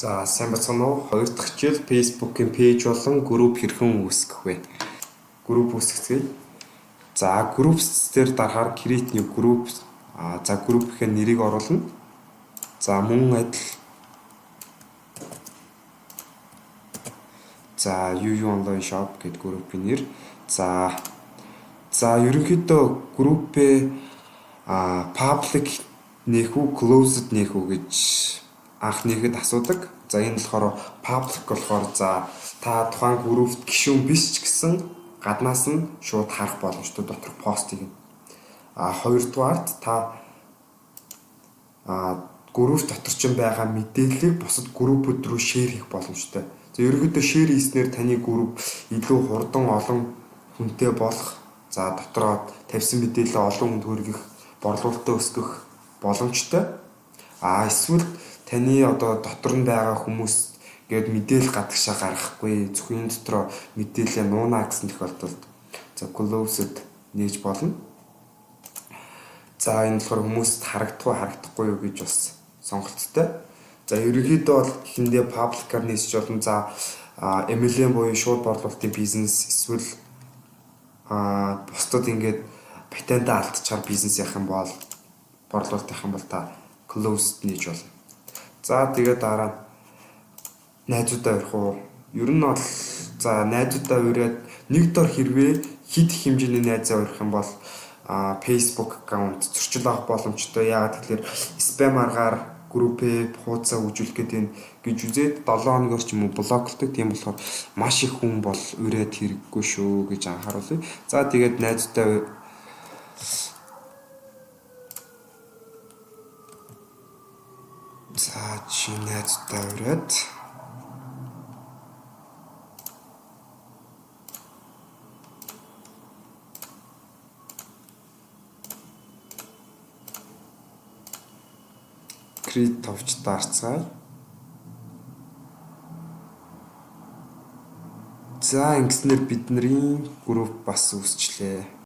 За сайн бацгаана уу? Хоёр дахь хичээл Facebook-ийн page болон group хэрхэн үүсгэх вэ? Group үүсгэцгээе. За groups дээр дарахаар create new group, за group-ийн нэрийг оруулна. За мөн адил за UU online shop гэдэг group-ийн нэр. За ерөнхийдөө group-ээ public нээх үү, closed нээх үү гэж анх нэхэд асуудаг. За энэ болохоор public болохоор за та тухайн группт гишүүн биш ч гэсэн гаднаас нь шууд харах боломжтой доторх постыг. Хоёрдугаарт та групп дотор ч байгаа мэдээллийг бусад группүүд рүү share хийх боломжтой. За ерөнхийдөө share хийснээр таны групп илүү хурдан олон хүнтэй болох, за дотроо тавьсан мэдээлэлээ олон хүнд хүргэх, борлуулалтаа өсгөх боломжтой. Эсвэл таны одоо дотор нь байгаа хүмүүс гээд мэдээлэл гадагшаа гаргахгүй, зөвхөн энэ дотроо мэдээлэлээ нууна гэсэн тохиолдолд за closed нээж болно. За энэ болохоор хүмүүст харагдах уу, харагдахгүй юу гэж бас сонголттой. За ерөнхийдөө бол эхэндээ public-аар нээсч болно. За MLM буюу шууд борлуулалтын бизнес эсвэл бусдад ингээд патентаа алдчихаар бизнес явах юм бол, борлуулалт явах юм бол та closed нээж болно. За тэгээд дараа нь найзуудаа урих уу? Ер нь бол за найзуудаа уриад нэг дор хэрвээ хэд их хэмжээний найзаа урих юм бол Facebook аккаунт зөрчил авах боломжтой. Яагаад гэхээр spam аргаар группээ хуудасаа хөгжүүлэх гэдэг юм гэж үзээд 7 хоногор ч юм уу блоклдог. Тийм болохоор маш их хүн бол уриад хэрэггүй шүү гэж анхааруулъя. За тэгээд найзуудаа за чи найзуудаа уриад create товч дарцгаая. За ингэснээр бидний групп бас үүсчлээ.